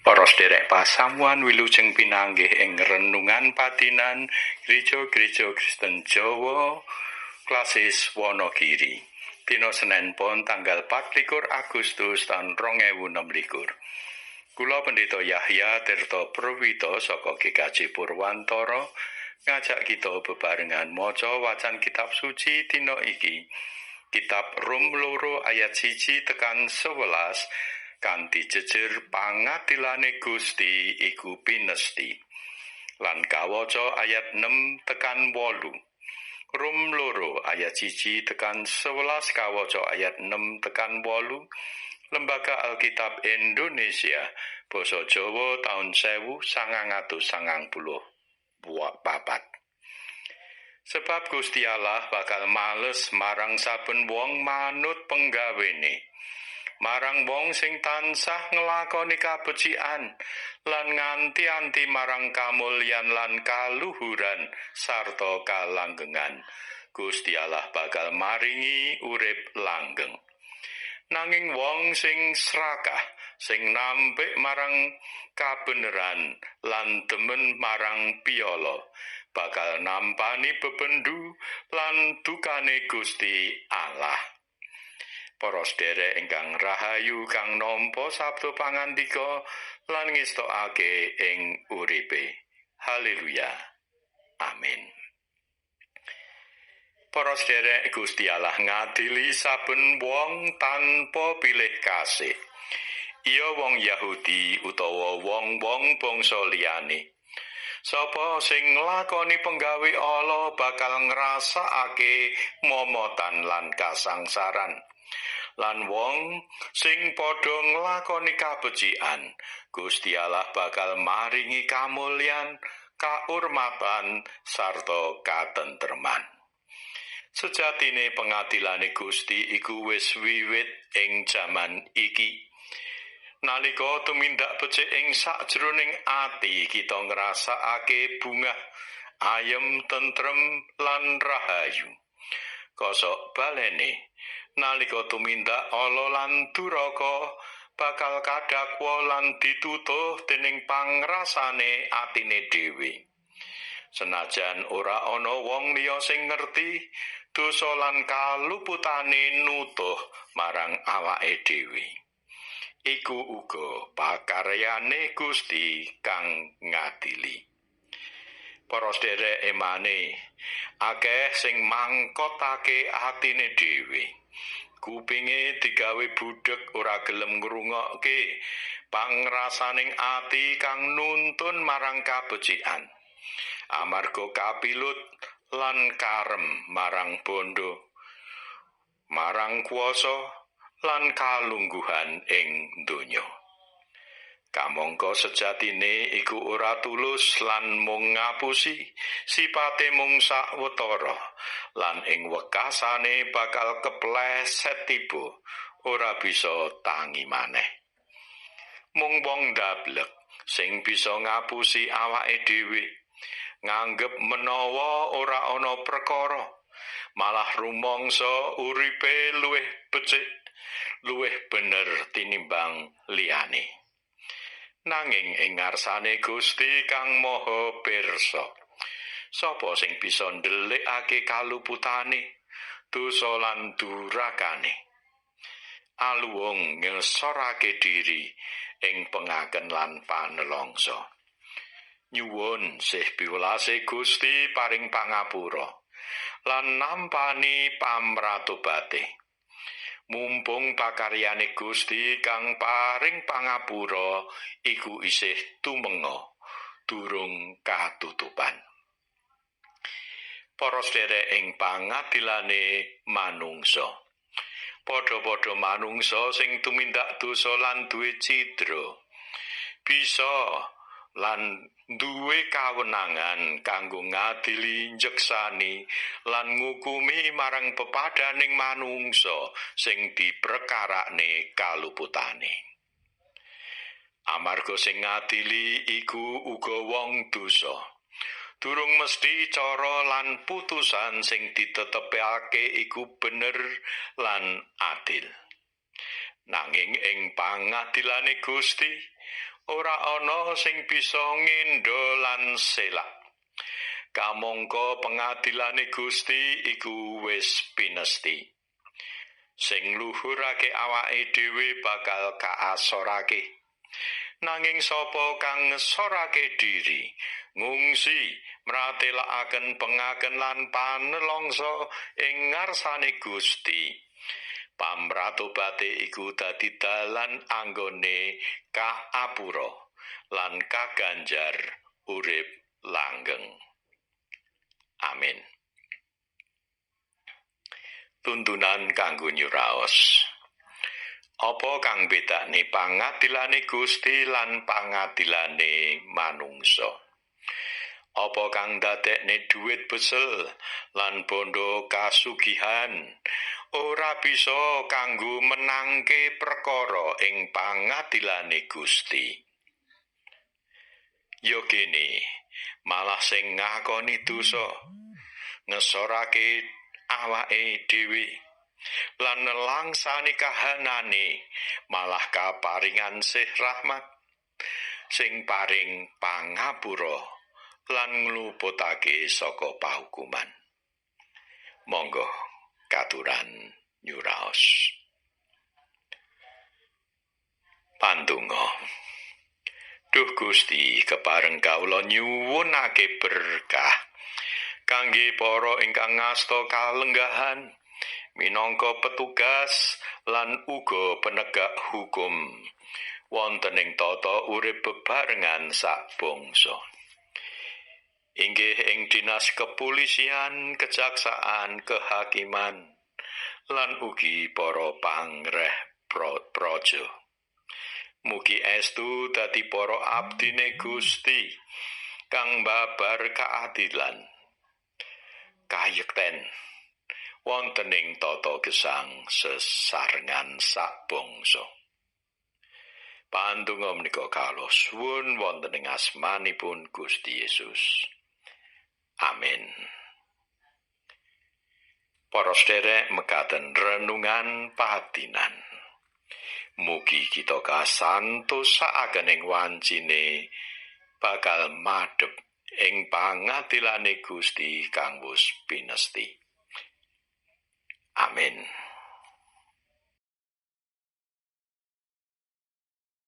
Para sederek pasamuan, wilujeng pinanggih ing renungan padinan Gereja-gereja Kristen Jawa Klasis Wonogiri. Dina Senen Pon tanggal 24 Agustus taun 2026. Kula Pendeta Yahya Tirta Prawito saka GKJ Purwantara ngajak kita bebarengan maca wacan kitab suci dina iki. Kitab Rum 2 ayat 1 tekan 11 kanthi jejer "Pangadilane Gusti iku pinesti" lan kawaca ayat 6 tekan 8. Rum 2 ayat 1 tekan 11, kawaca ayat 6 tekan 8, Lembaga Alkitab Indonesia Basa Jawa taun 1994. Sebab Gusti Allah bakal males marang saben wong manut penggawene, marang wong sing tansah nglakoni kabecikan lan nganti-anti marang kamulyan lan kaluhuran sarta kalanggengan. Gusti Allah bakal maringi urip langgeng. Nanging wong sing srakah, sing nampik marang kabeneran lan demen marang piala, bakal nampani bebendu lan dukane Gusti Allah. Para sederek ingkang rahayu kang nampa sabda pangandika lan ngestokake ing uripe. Haleluya. Amin. Para sederek, Gusti Allah ngadili saben wong tanpa pilih kasih. Iya wong Yahudi utawa wong-wong bangsa liyane. Sapa sing nglakoni penggawe ala bakal ngrasakake momotan lan kasangsaran. Lan wong sing padha nglakoni kabecikan, Gusti Allah bakal maringi kamulyan, kaurmatan sarta katentreman. Sejatine pengadilane Gusti iku wis wiwit ing jaman iki. Nalika tumindak becik ing sakjroning ati, kita ngrasakake bungah, ayem, tentrem lan rahayu. Kosok balene, nalika tumindak ala lan duraka, bakal kadakwa lan ditutuh dening pangrasane atine dhewe. Senajan ora ana wong liya sing ngerti, dosa lan kaluputane nutuh marang awake dhewe. Iku uga pakaryane Gusti kang ngadili. Para sederek emane, akeh sing mangkotake atine dhewe. Kupinge digawe budhek, ora gelem ngrungokke pangrasaning ati kang nuntun marang kabecikan. Amarga kapilut lan karem marang bondo, marang kuasa lan kalungguhan ing donya. Kamangka sejatine iku ora tulus lan mung ngapusi, sipate mung sawetara lan ing wekasane bakal kepleset tiba, ora bisa tangi maneh. Mung wong ndablek sing bisa ngapusi awake dhewe, nganggep menawa ora ana perkara, malah rumangsa uripe luwih becik, luwih bener tinimbang liyane. Nanging ing ngarsane Gusti kang Maha Pirsa, sapa sing bisa ndelikake kaluputane, dosa lan durakane? Aluwung ngesorake diri ing pengaken lan panelongso. Nyuwun sih piwelase Gusti paring pangapura lan nampani pamratobate. Mumpung pakaryane Gusti kang paring pangapura iku isih tumenga, durung katutupan. Para sederek, ing pangadilane manungsa, padha-padha manungsa sing tumindak dosa lan duwe cidra, bisa lan duwe kawenangan kanggo ngadili, njeksani lan ngukumi marang pepadaning manungsa sing diprekarakne kaluputane. Amarga sing ngadili iku uga wong dosa, durung mesti cara lan putusan sing ditetepake iku bener lan adil. Nanging ing pangadilane Gusti, Ora ana sing bisa ngendha lan selak. Kamangka pengadilane Gusti iku wis pinesti. Sing luhurake awake dhewe bakal kaasorake. Nanging sapa kang ngesorake diri, ngungsi mratelakaken pengaken lan panelongso ing ngarsane Gusti. Pamratobate iku dadi dalan anggone kaapura lan kaganjar urip langgeng. Amin. Tuntunan kanggo nyuraos. Apa kang bedakne pangadilane Gusti lan pangadilane manungsa? Apa kang dadekne dhuwit besel lan bondo kasugihan ora bisa kanggo menangke perkara ing pangadilane Gusti? Ya kene malah sing ngakoni dosa ngesorake awake dhewe lan nelangsani kahanane malah kaparingan sih rahmat sing paring pangapura lan ngluputake saka pahukuman. Monggo katuran nyuraos. Pandonga. Duh Gusti, kepareng kawula nyuwunake berkah kangge para ingkang ngasta kalenggahan minangka petugas lan uga penegak hukum wonten ing tata urip bebarengan sak bangsa. Inggih ing dinas kepolisian, kejaksaan, kehakiman lan ugi para pangreh praja. Mugi estu dadi para abdine Gusti kang babar keadilan, kayekten wonten ing tata gesang sesarengan sak bangsa. Pandonga menika kawula suwun wonten ing asmanipun Gusti Yesus. Amin. Para sedherek, mekaten renungan patinan. Mugi kita kasantosakaken ing wancine bakal madhep ing pangadilane Gusti kang wis pinesti. Amin.